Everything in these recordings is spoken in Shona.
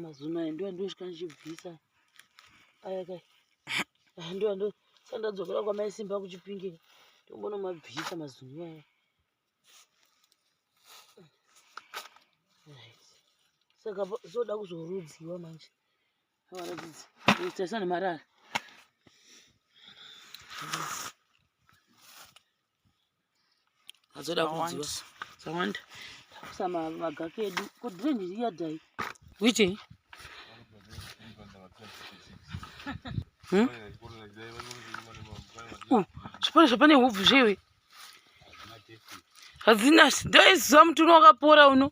Mazino aya ndiwo andosvika ndichibvisa aya kai aya ndiwo ando sandadzokera kwamai Simba kuChipinge ndombonomabvisa mazino aya. Right. Saka zoda kuzorudziwa manje. Tarisa nemarara. Azoda kudziwa. Dzawanda. Takusa magaka edu. Ko drain riya dai. Which? Hmm? Zvipano zvapane hubvu zvewe. Hadzina ndoiziva muti uno wakapora uno.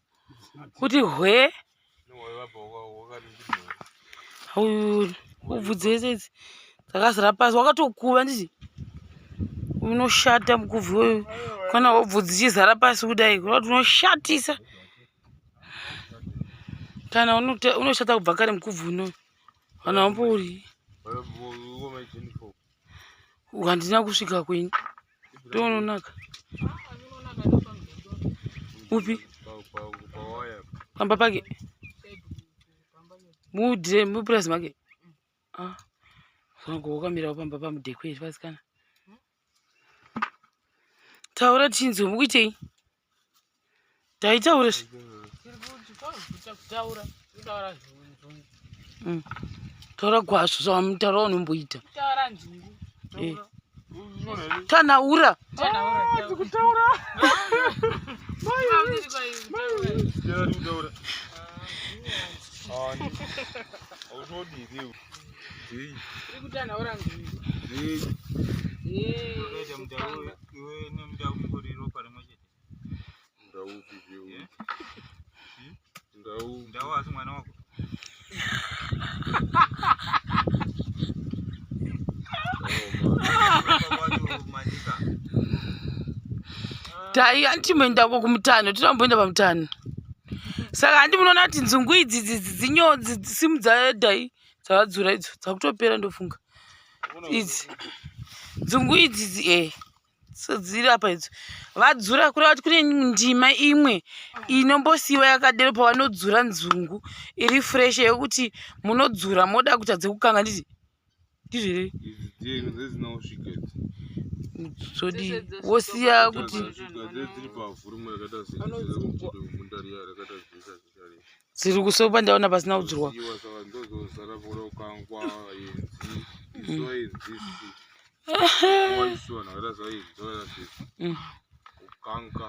Kuti hwee. Hubvu dzese idzi dzakazara pasi wakatokuva nditi unoshata mukubvu uyu kana hobvu dzichizara pasi kudai kureva kuti unoshatisa kana unoshata kubva kare mukubvu unoyu kana wambouri handina kusvika kwenyu ndononaka upi pamba pake mudre mupurazi make ah vangu wakamirawo pamba pamudhekwe vasikana taura tinzwe mukuitei taitaura mm. taura kwazvo zvamutaura unomboita eh. tanaura Ndau asi mwana wako. Tai handimboendako kumutano tinomboenda pamutano saka handi munoona kuti nzungu idzi dzinyodzi simudza dai dzavadzura idzo dzakutopera ndofunga idzi nzungu idzi e eh. dziri apa idzo vadzura kureva kuti kune ndima imwe inombosiiwa yakadero pavanodzura nzungu iri fresh yekuti munodzura moda kuita dzekukanga nditi ndizvo here zvodii wosiya kuti dziri kusopa ndaona pasina kudzurwa kukanka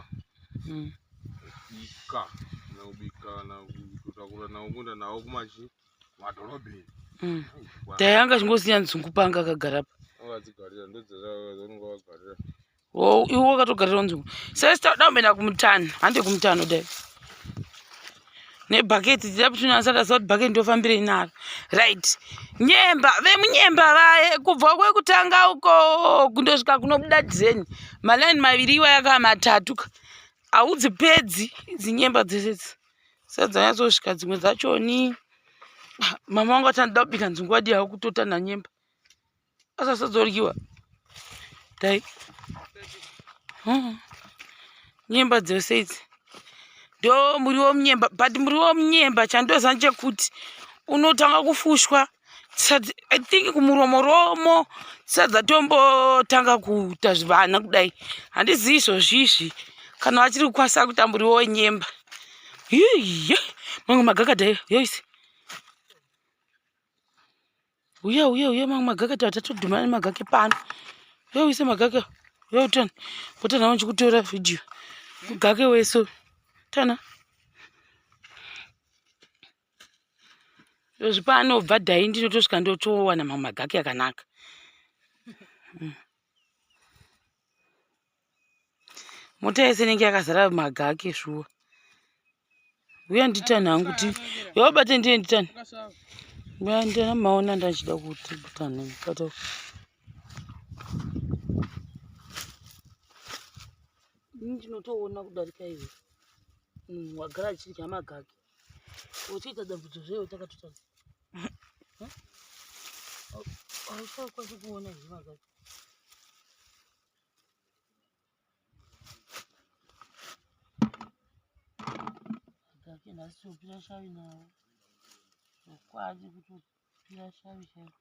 kubika kubika kutakura nawo kuenda nawo kumachi madhorobheni dai anga chingosiya nzungu panga akagara pa akadzigarira ndodzanonga vagarira iwe wakatogarira nzungu sesta da kumboenda kumutano hande kumutano dai nebhaketi tiraputinasataziva kuti bhaketi ndofambirei naro right nyemba vemunyemba vaye kubva kwekutanga uko kundosvika kunobuda dhireni malaini maviri iwaya kaa matatu ka haudzipedzi idzi nyemba dzese idzi sadzanyatsosvika dzimwe dzachoni mama wangu ati anoda kubika nzungu wadii hako kutotanha nyemba asasadzoryiwa dai nyemba dzose idzi ndo muriwo munyemba but muriwo munyemba chandoziva ndechekuti unotanga kufushwa i think kumuromo romo tisati dzatombotanga kuita zvivana kudai handizivi izvozvizvi kana vachiri kukwanisa kuita muriwo wenyemba iye mamwe magakadai yoise Uya uya uya mamwe magaka tatodhumana nemagaka pano. Uya uise magaka. Uya utana. Botana wangu kutora video. Mugake weso. Tana. Izvi pano bva dai ndinotosvika ndotowana mamwe magaka akanaka. Mota yese inenge yakazara magake shuwa. Uya nditani hangu ti uya ubate ndiye nditani. Uya ndana maona ndachida kuti tani bata. Ini ndinotoona kudarika iwe. Munhu wagara achidya magake. Uchiita dambudzo zvewe takatotadza. Hauchakwanisi kuona here magake. Gake nhasi topira shavi nawo. Zvokwadi kutopira shavi chaiko.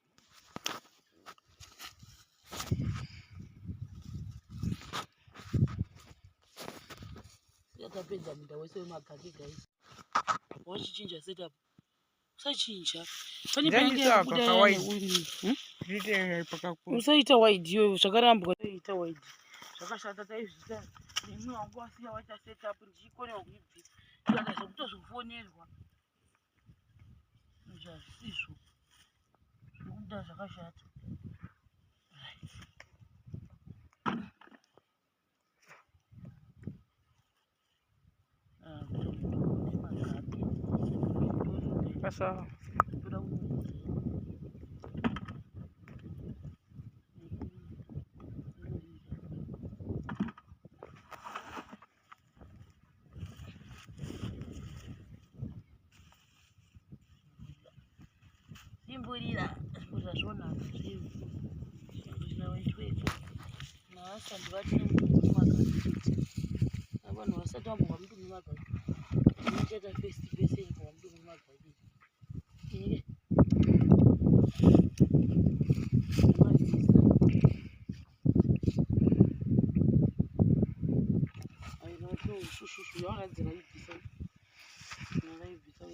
Tapedza munda wese wemagaki guys. Wachichinja setup. Usachinja. Pane panenge yakubuda hmm? Usaita wide iwe zvakarambwa ita wide. Zvakashata taizviita. Nemwe wangu wasiya waita setup ndichikonewa kuibvisa. Saka zvekutozofonerwa. Izvi hazvisizvo. Zvekuda zvakashata. Right. Pasava. Simburira, simburira zvonaka zvivi. Simburira waitweko. Nhasi handivati nemutumbi magakiti. Vanhu vasati vambobva mutumbi magakiti. Ndichaita first person kubva mutumbi magakiti. Inike. Shushu yaona raibvisa. Raibvisa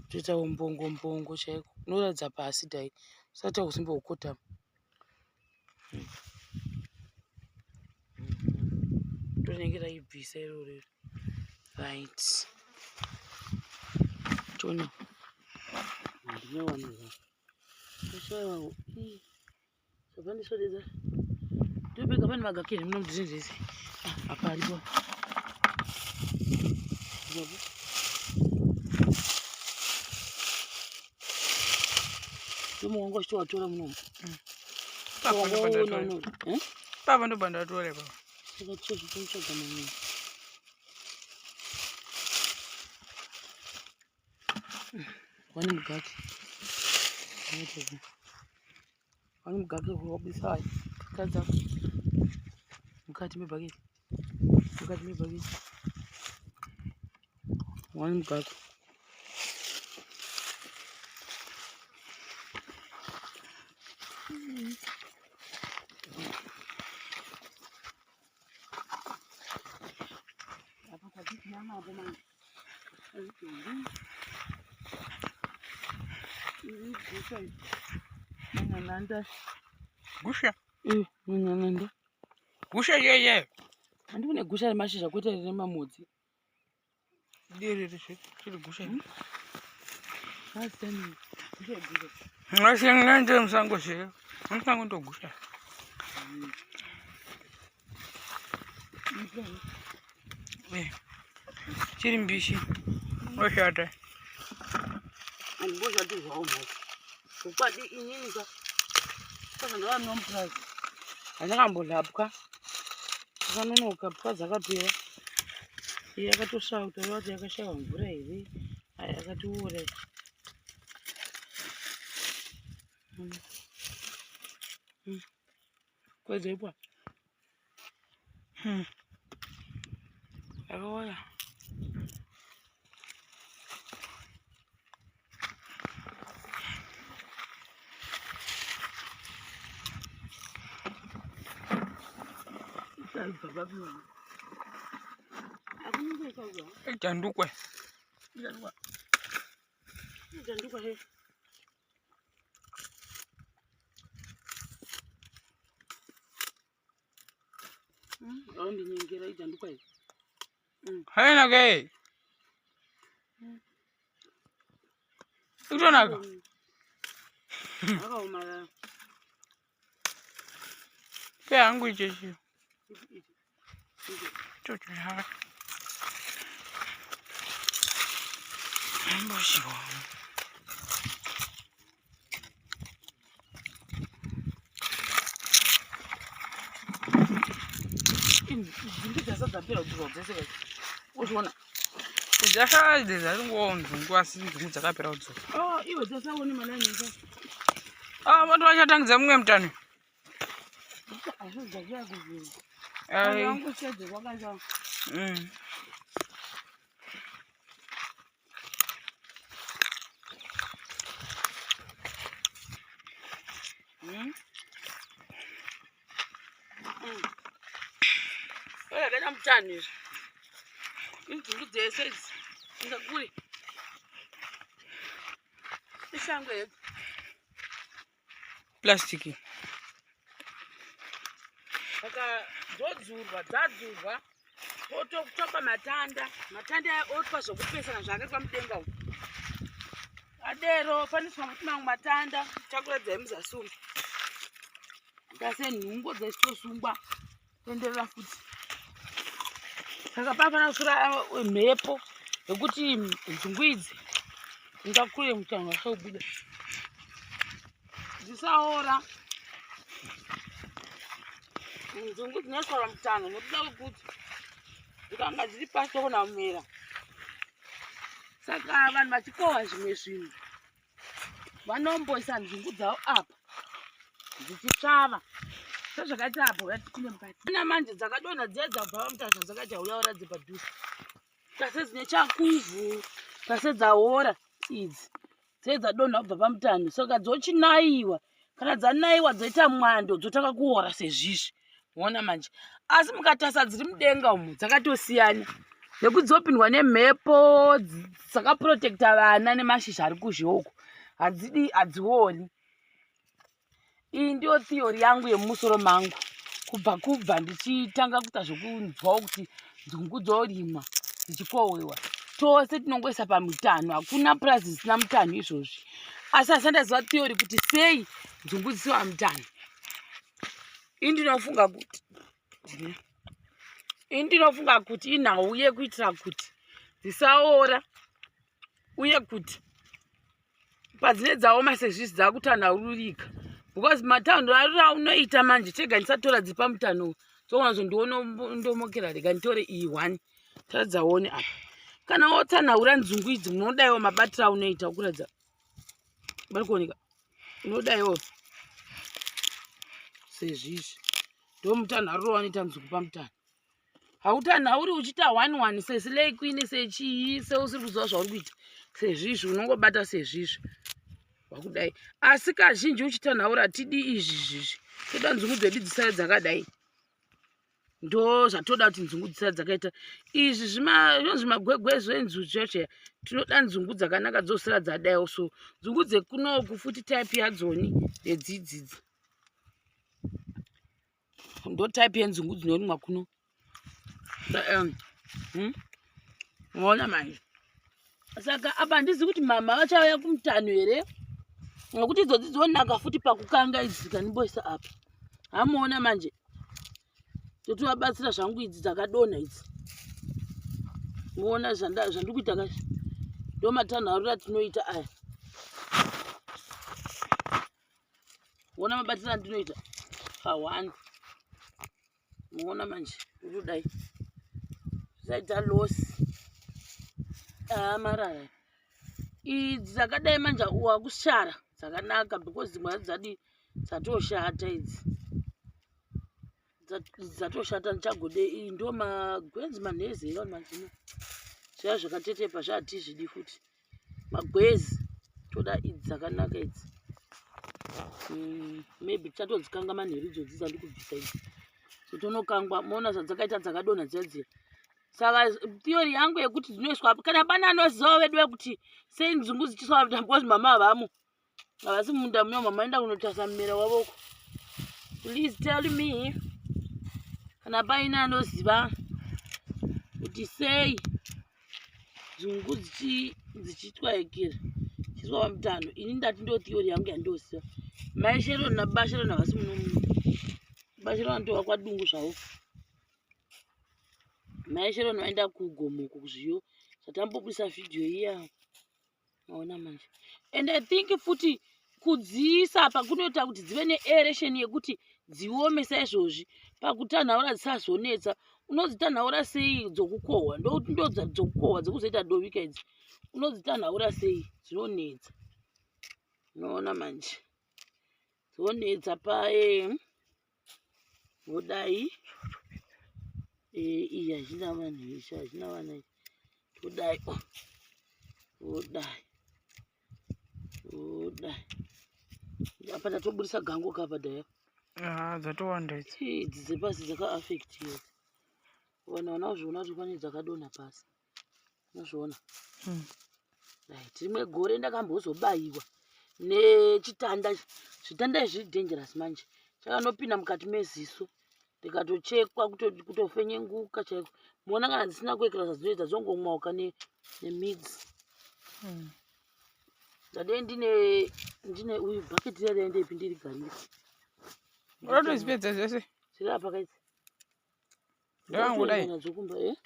toita umbongo mbongo chaiko unoratidza pasi dai usati usimbe hukotama rinenge raibvisa iroro iro right tona ndinowanirwa toshaiwa Zvabva ndopega pane magaki here muno mudhiri zvese ah, apa aripo Zvabva. Ndomo wanga uchitowatora munomu. Papa ndobva ndatora ipapa. Saka tichozvitomutsvaga mamwe. Wani mugaki. Wani mugaki wabisa kadza mukati mebhaketi. Mukati mebhaketi. Wani mugaki. Apa tadii apo manje. Gusha. Munyananda. Gusha yeye. Handikune gusha remashizha kwete remamhodzi. Diri riri gusha. Asani. Gusha gusha. Ngashengende musango zve. Musango ndogusha. Eh. Chiri mbishi. Oshata. Andibozvatirwawo mhaka. Chokwadi inini ka. Saka ndava nomupurazi. Handakambolapwa. Akanonoka pwa dzakapera. Iye yakatosvava kutaura kuti yakashaiwa mvura here. Aya yakatiora. Kwedza ipwa. Yakaora. Isabva papi mama? Akunungo isabva. Jandukwe. Jandukwa. Jandukwa he. Aundinyengera ijandukwa iyi. Haina ke. Itonaka. Akaoma. Ke hangu ichechi. Chocho haka. Mboshiwa. Nzungu dzasadzapera kudzurwa dzese kai. Wozviona. Dzasara dzaringowo nzungu asi nzungu dzakapera kudzurwa. Oh, iwe dzasaone manani ka. Ah, vantu vachatangidza mumwe mutano. Asi dzakira kudzurwa. Ai. Wangu chedze kwakaita. zvakaita mutanho izvi. Inzungu dzese idzi. Inga kure. Ishango yedu. Plastic. Saka dzodzurwa, dzadzurwa ototsvaka matanda, matanda aya otwa zvokupesana zvaakaitwa mudenga umu. Adero paniswa futi mamwe matanda, tichakuratidzai muzasi umu. Tase nhungo dzechitosungwa tenderera futi. Saka pafana kusura mhepo yekuti nzungu idzi ingakure mutanho vasakubuda dzisaora. Nzungu dzinoiswa pamutanho nekuda kwekuti dzikanga dziri pasi tokona kumera. Saka vanhu vachikohwa zvimwe zvinhu vanomboisa nzungu dzavo apa dzichitsvava sezvakaita apo yatipinde mukati. Ana manje dzakadonha dziya dzabva pamutanho zvadzakaita uya uradze padhuze. Tase dzine chakuvhu, tase dzaora idzi. Dzee dzadonha kubva pamutanho saka dzochinaiwa. Kana dzanaiwa dzoita mwando dzotanga kuora sezvizvi. Muona manje. Asi mukatarisa dziri mudenga umu dzakatosiyana nekuti dzopindwa nemhepo dzakaprotecta vana nemashizha ari kuzhe uko. Hadzidi hadziori. Iyi ndiyo theory yangu yemumusoro mangu kubva ndichitanga kuita zvekunzwawo kuti nzungu dzorimwa dzichikohwewa. Tose tinongoisa pamutanho, hakuna purazi zisina mutanho izvozvi. Asi asi andaziva theory kuti sei nzungu dzisiwa pamutanho. Ini ndinofunga kuti ini ndinofunga kuti inhau yekuitira kuti dzisaora uye kuti padzine dzaoma sezvizvi dzakutanhaururika because matanho arira aunoita manje chega ndisatora dziri pamutanho tsoona zvo ndione ndomokera rega nditore iyi one taradza one apa kana wotanhaura nzungu idzi munodaiwo mabatiro aunoita ukuratidza vari kuoneka unodaiwo sezvizvi ndomutanharuro wanoita nzungu pamutanho Hautanhauri uchiita one one sesilei queen sechii seusiri kuziva zvauri kuita sezvizvi unongobata sezvizvi wakudai asi kazhinji uchitanhaura tidi izvi zvizvi toda nzungu dzedu dzisare dzakadai ndo zvatoda kuti nzungu dzisare dzakaita izvi zvinonzi magwegwe zvenzuzu yacho tinoda nzungu dzakanaka dzosara dzadaiwo so nzungu dzekunoku futi type yadzoni ndedzidzidzi Ndo type yenzungu dzinorimwa kuno. Unoona manje. Saka apa handizivi kuti mama vachauya kumutanho here nekuti idzodzi dzonaka futi pakukanga idzi dzikandimboisa apa. Hamuona manje. Totovabatsira zvangu idzi dzakadonha idzi. Muona zvandiri kuita kaizvi. Ndomatanho arura tinoita aya. Wona mabatiro andinoita pa1. Muona manje ndodai. Zvisaita loss. Ah marara. Idzi dzakadai manje wakushara dzakanaka because dzimwe dzadi dzatoshata idzi. Dzatoshata ndichagode iyi ndo magwenzi manhezi here mazino. Zviya zvakatetepa zvaatizvidi futi. Magwezi toda idzi dzakanaka idzi. Maybe tichatodzikanga manheru idzodzi dzandikubvisa idzi. So tonokangwa moona zvadzakaita dzakadonha dziya dziya. Saka theory yangu yekuti dzinoiswa apa kana pane anoziva vedu vekuti sei nzungu dzichiswa apa because mama havamo. Havasi mumunda muya mama enda kunotarisa mumera wavo uko. Please tell me kana paine anoziva kuti sei nzungu dzichiitwa ekera chiiswa pamutanho. Ini ndati ndo theory yangu yandoziva. Mai Sharon nababa Sharon havasi muno muno. Baba Sharon vanotova kwadungu zvavo. Mai Sharon vaenda kugomo uko kuzviyo. Zvatambobudisa video iya. Maona manje. And I think futi kudziisa apa kunoita kuti dzive neaeration yekuti dziome saizvozvi pakutanhaura dzisazonetsa. Unodzitanhaura sei dzokukohwa? Ndokuti ndo dzokukohwa dzekuzoita dovika idzi. Unodzitanhaura sei? Dzinonetsa. Unoona manje. Dzonetsa paye. Wodai. Iyi hazvina vanhu izvi hazvina vana izvi. Wodai. Wodai. Wodai. Apa tatoburisa gango kapa daya. Ah, dzatowanda idzi. Idzi dzepasi dzakaafektiwa. Vanhu havana kuzviona kuti pane dzakadonha pasi. Unozviona? Hmm. Right. Rimwe gore ndakambozobaiwa nechitanda. Zvitanda izvi zviri dangerous manje. Chakanopinda mukati meziso ndikatochekwa kutofenyenguka chaiko. Muona kana dzisina kuekera zvadzinoita dzongomwauka nemidzi. Hmm. Ndadei ndine ndine uyu bucket riya riendepi ndirigarire. Unotozvipedza zvese? Zviri apa kaidzi. Ndakangodai. Nadzo kumba eh?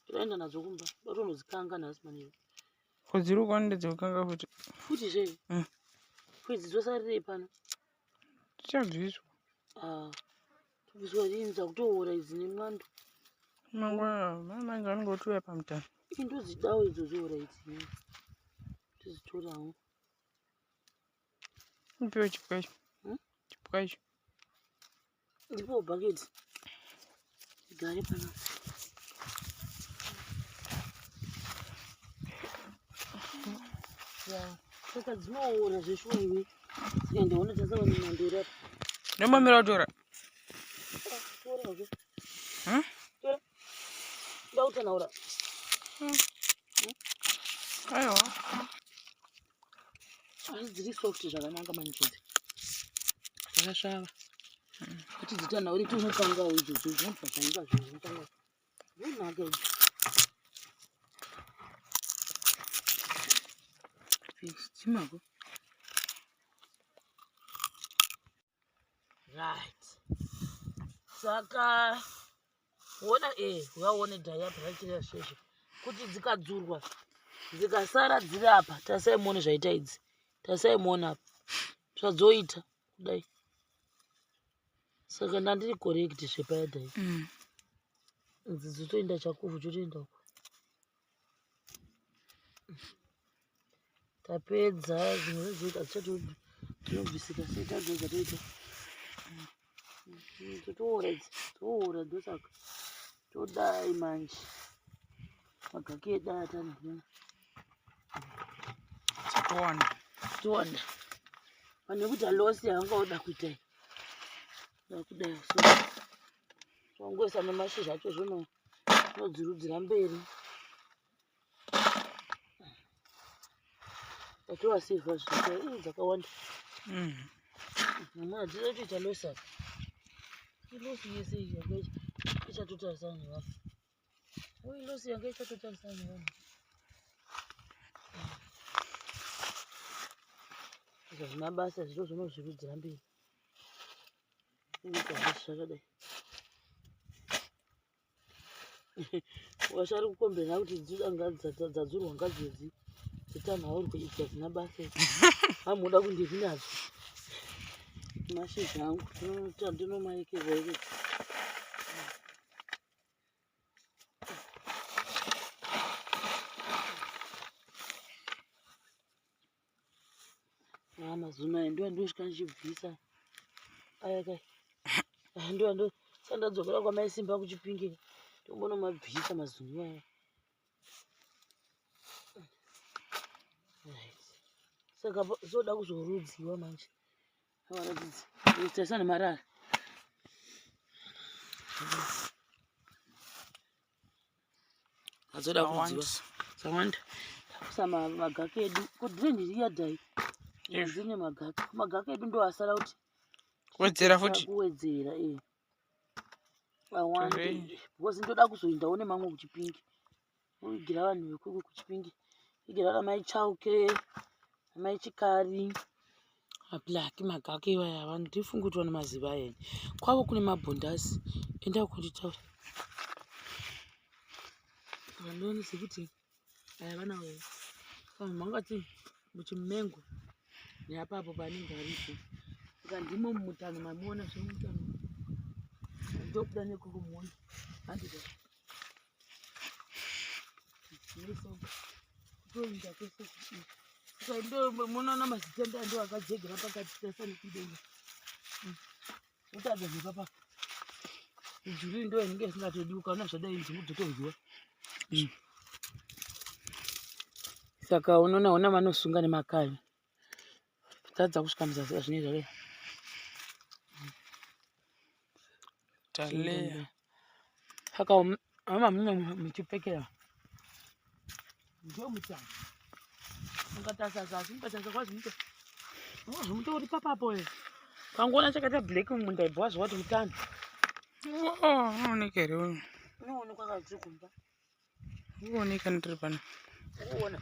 Toenda nadzo kumba. Ndotonodzikanga nhasi manheru. Ko dziri uko ndedzekukanga futi. Futi zve? Mm. Kwedzi dzosarirei pano? Tichabviswa. Ah. Tobviswa rini dzakutoora idzi nemwando. Mangwana manje vanenge votiuya pamutano. Ii ndodzidawo idzo dzoora idzi. Todzitora hangu. Ndipewo chipuka icho. Hmm? Chipuka icho. Ndipo bucket. Gare pano. Ya, saka dzinoora zveshuwa iwe. Saka ndaona tasava nemandori apa. Ndombomira kutora. Tora zve. Hmm? Tora. Ndautanaura. Hmm. Aiwa. Asi dziri soft zvakanaka manje idzi. Dzakasvava. Kuti dzitanhaure tinokangawo idzodzo dzinobva zvainga zvinotanga. Dzinonaka idzi. Dzimako. Right. Saka wona eh uyaone dhaya pakachireva zveshe kuti dzikadzurwa dzikasara dziri apa tasai muone zvaita idzi tasai muone apa zvadzoita kudai saka ndandiri correct zvepaya dhai mm. idzi dzotoenda chakuvhu chotoenda uko tapedza zvimwe zvezvoita hatichatobvisika sei tadzoza toita totoora idzi toora ndosaka todai manje magaki edu aya tanhina Towanda. Towanda. Pane kuti alosi yanga oda kuita iyi. Ndakudai so. Tongoisa nemashizha acho zvino nodzirudzira mberi. Tatova sivha zvita ii dzakawanda. Mm. Mama hadzina kutoita losi apa. Ilosi yese iyi yanga ichatotarisana nevanhu. Uyi losi yanga ichatotarisana nevanhu. Izvo zvimabasa zviro zvinozvirudzira mberi. Zvakadai. Wasari kukombena kuti dzadzurwa ngadzidzi dzitanhaurwe idzi hadzina basa amuda kundiri nadzo mashizha angu ndinomaekeza ike Ah, mazino aya ndiwo andosvika ndichibvisa aya kai ndiwo ando sandadzokera kwamai simba kuchipinge tombonomabvisa mazino aya right saka zoda kuzorudziwa manje avaradzidzi tarisa nemarara adzoda kudziwa dzawanda takusa magaka edu ko dhireni riya dhai dzine magaka magaka edu ndo asara kuti kuwedzera futi kuwedzera e awande because ndoda kuzoendawo nemamwe kuchipingi kuigira vanhu vekuku kuchipingi igira vana mai chauke mai chikari mablaki magaka iwaya vanhu ndifunge kuti vanomaziva ayani kwavo kune mabhondasi enda kunditaura vandione sekuti aya vana wee vanhu vangati muchimengo neapapo paanenge aripo saka ndimo mumutano mamuona zvemutano ndokuda nekukumuona handika kutoinda kwese saka ndo munoona mazitenda ndo akajegera pakati tasa nekudenga utadza nepapa ijuru ndo inenge isingatodi ukaona zvadai nzungu dzotoryiwa saka unoona ona vanosunga nemakavi tadza kusvika muzasi azvinei zvadai Taleya. Saka hama mune muchipfekera ndomuchana ungatarisa zasi ungatarisa kwazvimuto wazvimuto uri papapo e ukangoona chakaita black mumunda ibva wazviwa kuti mutano. Unooneka here uyu? Unoonekwa kazviri kumba. Unooneka ndiri pano. Uona.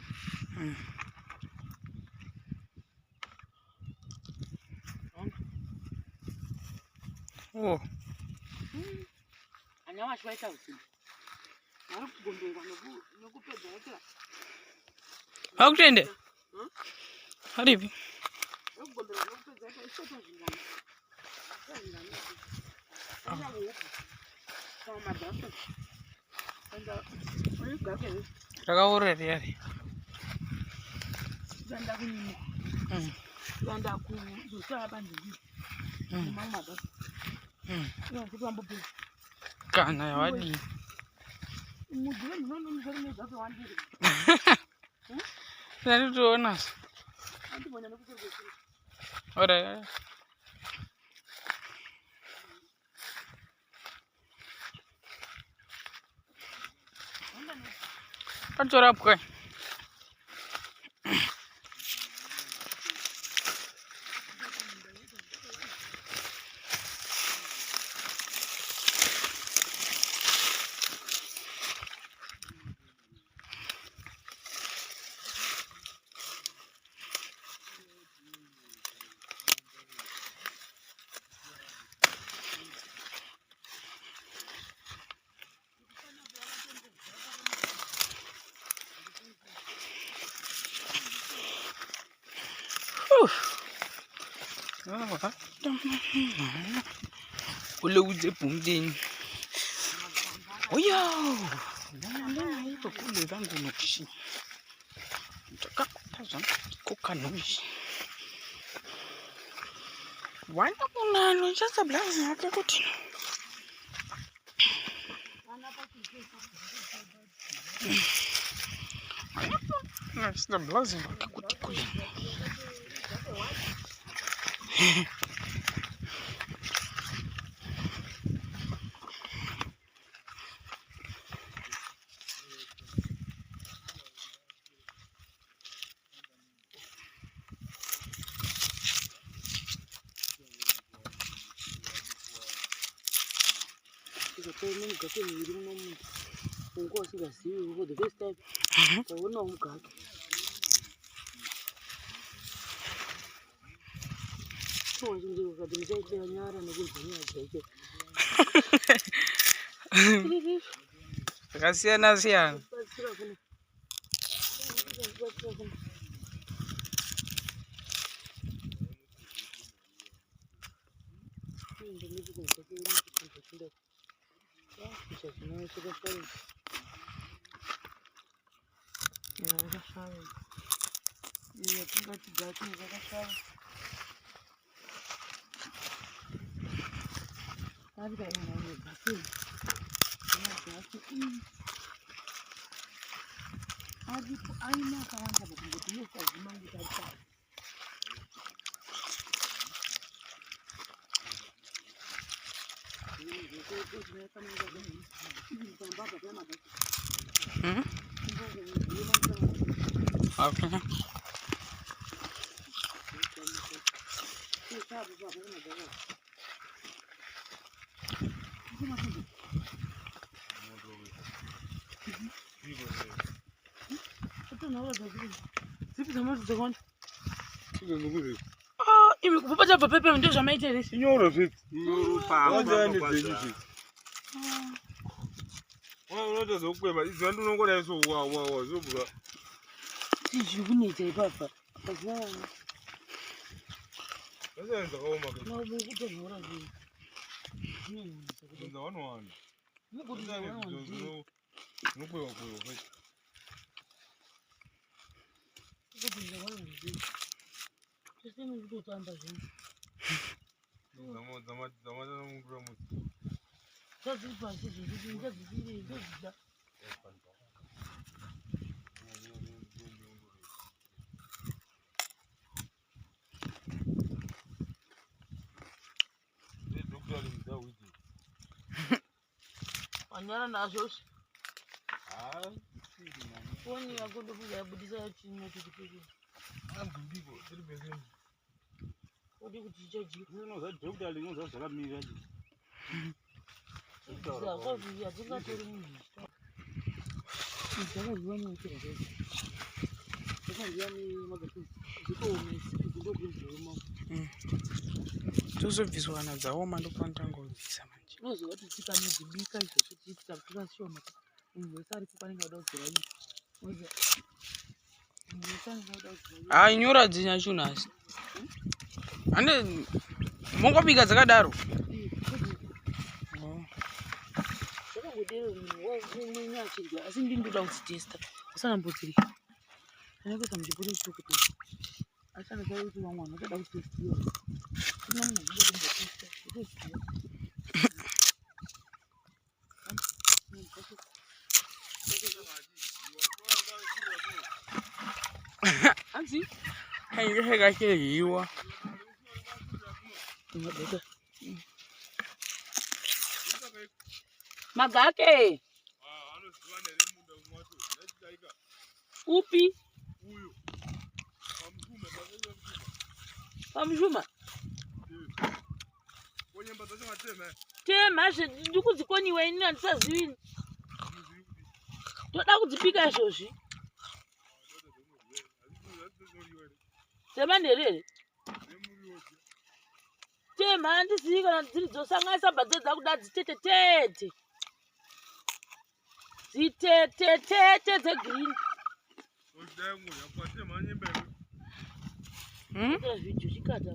Oh. Ana wacho vaita usiku. Vari kugomberwa nekupedza vaitira. Vakutoende? Varipi? Nekugomberwa nekupedza vaitira isoto zvingana. Zvingana. Enda huku. Kana madhafu. Enda uigake. Rakaora riya riya. Enda kunyimo. Enda kuzosara panzvimbo. Mamwe madhafu. Kana yawadii? Ndatoona. Ora. Patorapwa. Kule bhumdini. Oyo. Ndana kule vangu nokushi. Ndakakota zvangu. Wana munano chasa blazi yake kuti. Wana blazi yake kuti kule. Mugake miviri muno unga usingazivi for the first time taonawo mugake. Ukati muchaitira nyara nekunzwa nyaya dzaicho. Zvakasiyana siyana. Batsira kuna. Batsira kuna. Okay. Imi kubva chabva pepe ndo zvamaita here? Inyoro zvitsi. Nyoro pamba Waziyani pamba dzenyu kwazvo. zvitsi. Unoita zvokukweva izvi ndinongodai so wa wa wa zvobuda. Chii kunetsa ipapa? Pasina vana. Zvasiyana zvakaoma ke. Makutonhora zvinhu. Zvinza wanowana. Zvinokweva kweva kwete. Dzamatanangura musi. Wanyara nazvo foni yako ndofunga yabudisa chimwe chikuti udi kuti chichajika. Hatingatori munhu dzakadyiwa nechiro zvacho dzakadyiwa nemagasi dzitooma idzi ndokudzioma. Tozobviswa kana dzaoma ndopanotanga kubvisa manje. Unoziva kuti tikanodzibika izvozvo tichiita kutora shoma, munhu wese aripo panenge ada kudzora iyi. Unoziva munhu wese anenge ada kudzora iyi. Hai, nyora dzinya chunhu asi ande mongobika dzakadaro. Zvakangodero munhu umweni achidya, asi ndini ndoda kudzitesta asanambodzirya. Anenge muchiburi chitokuti asi anotaura kuti vamwe vanhu vatoda kutestiwa. Kuna munhu anoda kumbotesta otoziva. Hanzi Haingehekachidyiwa. Magaka magake upi pamushuma tema zve ndikudzikoniwa ini handisazivi, toda kudzibika izvozvi dzemanherere tema handizivi kana dziri dzosanganisa bhadzo dzakuda dzitete tete dzitete dzegirini. Vhidhio chikata.